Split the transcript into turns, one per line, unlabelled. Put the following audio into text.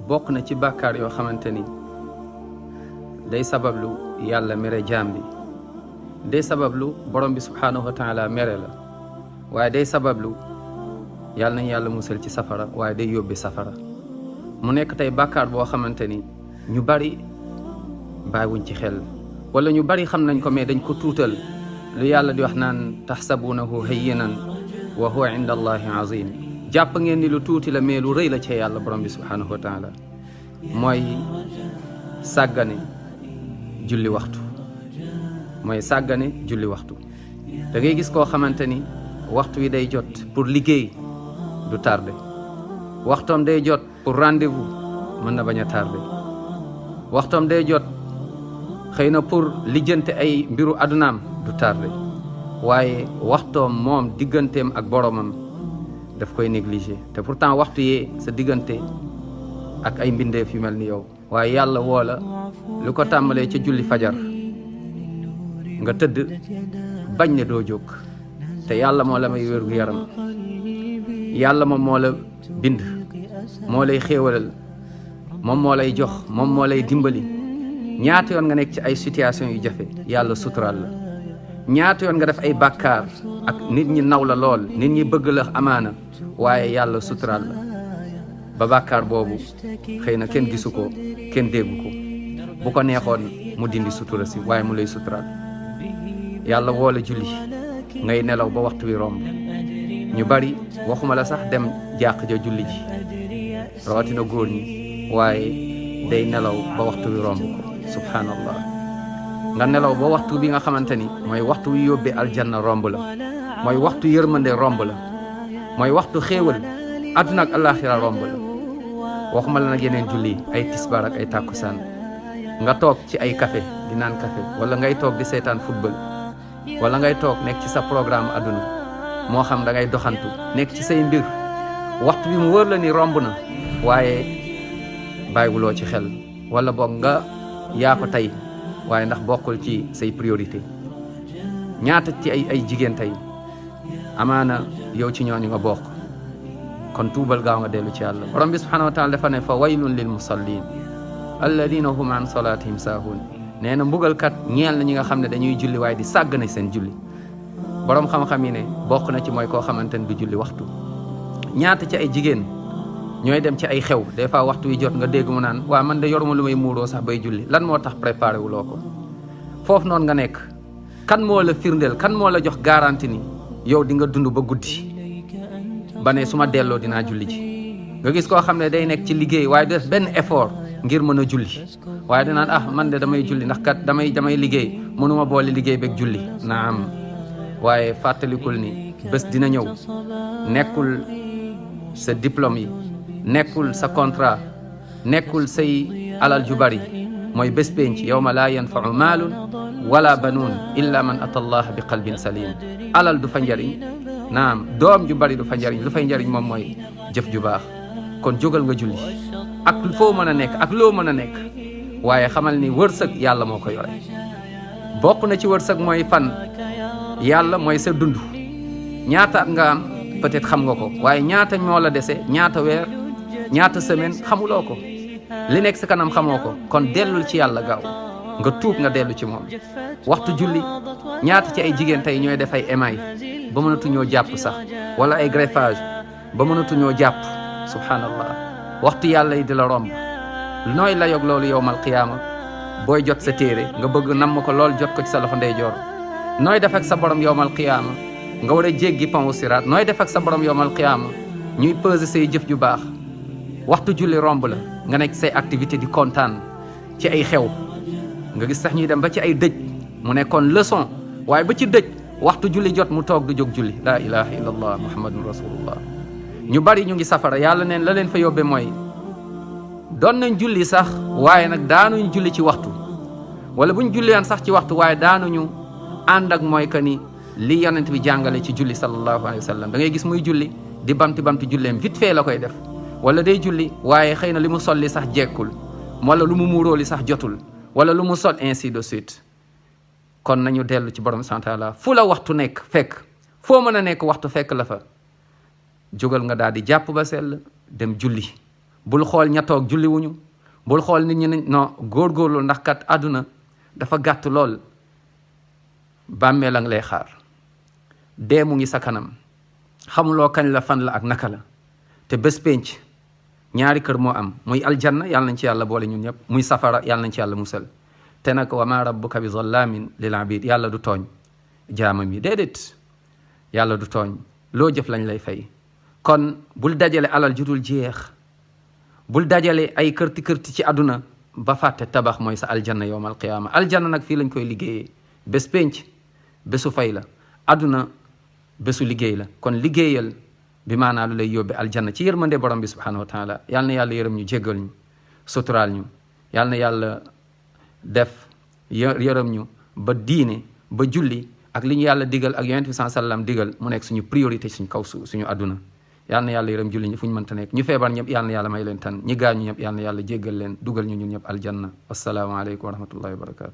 bokk na ci bàkkaar yoo xamante ni day sabablu yàlla mere jaam bi, day sabablu borom bi subhaanahu wa taala mere la, waaye day sabablu yàlla nañ yàlla musal ci safara, waaye day yóbbe safara. mu nekk tey bàkkaar boo xamante ni ñu bari bàyyiwuñ ci xel, wala ñu bari xam nañ ko mais dañ ko tuutal. lu yàlla di wax naan taxsabunahu hayyinan wa huwa inda allahi azim. jàpp ngeen ni lu tuuti la mais lu rëy la ci yàlla borom bi subhaanahu wa taala. mooy sàggane julli waxtu, mooy sàggane julli waxtu. da ngay gis koo xamante ni waxtu wi day jot pour liggéey du tardé, waxtoom day jot pour rendez-vous mën na bañ a tardé, waxtoom day jot xëy na pour lijjante ay mbiru adunaam du tardé, waaye waxtoom moom digganteem ak boromam daf koy négligé. te pourtant waxtu yee sa diggante ak ay mbindeef yu mel ni yow, waaye yàlla woola lu ko tàmbalee ca julli fajar nga tëdd bañ ne doo jóg. te yàlla moo la may wér gu yaram, yàlla moom moo la bind, moo lay xéewalal, moom moo lay jox, moom moo lay dimbali. ñaata yoon nga nekk ci ay situation yu jafe yàlla suturaal la, ñaata yoon nga def ay bàkkaar ak nit ñi naw la lool, nit ñi bëgg la amaana, waaye yàlla suturaal la ba bàkkaar boobu xëy na kenn gisu ko, kenn déggu ko. bu ko neexoon mu dindi sutura si, waaye mu lay suturaal. yàlla woo la julli ngay nelaw ba waxtu wi romb. ñu bari waxuma la sax dem jàq ja julli ji, rawatina góor ñi, waaye day nelaw ba waxtu wi romb ko. subhanallah, nga nelaw ba waxtu bi nga xamante ni mooy waxtu wi yóbbee aljanna romb la, mooy waxtu yërmande romb la, mooy waxtu xéewal àdduna ak alaxira romb la. waxuma la nag yeneen julli ay tisbaar ak ay tàkkusaan, nga toog ci ay café di naan café, wala ngay toog di seetaan football, wala ngay toog nekk ci sa programme àdduna, moo xam da ngay doxantu nekk ci say mbir. waxtu bi mu wër la ni romb na, waaye bàyyiwuloo ci xel, wala boog nga yaa ko tey, waaye ndax bokkul ci say priorité. ñaata ci ay jigéen tey amaana yow ci ñooñu nga bokk. kon tuubal gaaw nga dellu ci yàlla. borom bi subhanahu wa taala dafa ne fa waylun lil musallin alladina hum an salatihim saahun. nee na mbugalkat ñeel na ñi nga xam ne dañuy julli waaye di sàggane seen julli. borom xam-xam yi ne bokk na ci mooy koo xamante ne du julli waxtu. ñaata ci ay jigéen ñooy dem ci ay xew, des fois waxtu wi jot nga dégg mu naan waa man de yoruma lu may muuroo sax bay julli. lan moo tax préparé wuloo ko? foofu noonu nga nekk, kan moo la firndeel, kan moo la jox garantie ni yow di nga dund ba guddi ba ne su ma delloo dinaa julli ji? nga gis koo xam ne day nekk ci liggéey waaye def benn effort ngir mën a julli, waaye danaan ah man de damay julli ndax kat damay liggéey, mënuma boole liggéey beeg julli. naam, waaye fàttalikul ni bés dina ñëw, nekkul sa diplôme yi, nekkul sa contrat, nekkul say alal ju bari, mooy bés penc yawma laa yanfau maalun wala banuun illa man ata allah bi qalbin salim. alal du fa njariñ, naam doom ju bari du fa njariñ, lu fay njariñ moom mooy jëf ju baax. kon jógal nga julli ak foo mën a nekk ak loo mën a nekk, waaye xamal ni wërsëg yàlla moo ko yore. bokk na ci wërsëg mooy fan, yàlla mooy sa dund. ñaata at nga am peut-être xam nga ko, waaye ñaata moo la dese, ñaata weer, ñaata semaine xamuloo ko. li nekk sa kanam xamoo ko. kon dellul ci yàlla gaaw nga tuub, nga dellu ci moom. waxtu julli ñaata ci ay jigéen tey ñooy def ay émail ba mënatuñoo jàpp sax, wala ay greffage ba mënatuñoo jàpp. subhanallah, waxtu yàlla yi di la romb. nooy la yog loolu yowmal qiyaama booy jot sa téere nga bëgg namm ko lool jot ko ci sa loxo ndeyjoor? nooy def ak sa borom yowmal qiyaama nga war a jéggi pont siraat? nooy def ak sa borom yowmal qiyaama ñuy peser say jëf ju baax? waxtu julli romb la nga nekk say activité di kontaan ci ay xew. nga gis sax ñuy dem ba ci ay dëj, mu nekkoon leçon, waaye ba ci dëj waxtu julli jot mu toog du jóg julli. laa ilaha illallah muhammadun rasulullah. ñu bari ñu ngi safara, yàlla neen la leen fa yóbbe mooy doon nañ julli sax, waaye nag daanuñ julli ci waxtu, wala buñ julliyan sax ci waxtu, waaye daanuñu ànd ak mooy que ni li yonent bi jàngale ci julli sallallahu alayhi wa sallam. da ngay gis muy julli di bamti julleem vite fait la koy def, wala day julli waaye xëy na li mu sol li sax jekkul, wala lu mu muuroo li sax jotul, wala lu mu sol ainsi de suite. kon nañu dellu ci borom subhanahu wa taala. fu la waxtu nekk fekk, foo mën a nekk waxtu fekk la fa, jógal nga daal di jàpp ba sell dem julli. bul xool ña toog julliwuñu bul xool nit ñi ne non góorgóorlu ndax kat àdduna dafa gàtt lool bàmmeel a ngi lay xaar dee mu ngi sa kanam xamuloo kañ la fan la ak naka la te bés pénc ñaari kër moo am muy aljanna yàlla nañ ci yàlla boole ñun ñëpp muy safara yàlla nañ ci yàlla musal te nag wa ma rabbuka bi zallamin lil abid yàlla du tooñ jaamam yi déedéet yàlla du tooñ loo jëf lañ lay fay kon bul dajale alal judul jeex bul dajale ay kërti ci àdduna ba fàtte tabax mooy sa aljanna yowmal qiyaama aljanna nag fii lañ koy liggéeyee bés pénc bésu fay la àdduna bésu liggéey la kon liggéeyal bi maanaa lu lay yóbbe aljanna ci yërmande borom bi subhanahu wa taala yal na yàlla yërëm ñu jéggal ñu suturaal ñu yal na yàlla def yërëm ñu ba diine ba julli ak li ñu yàlla digal ak yonent bi sallam digal mu nekk suñu priorité suñu kaw suñu àdduna yal na yàlla yërëm julli ñi fu ñu mënta nekk ñu feebar ñëpp yal na yàlla may leen tan ñi gaañu ñëpp yal na yàlla jéggal leen dugal ñu ñun ñëpp aljanna wassalaamu aleykum wa rahmatullahi wa barakatu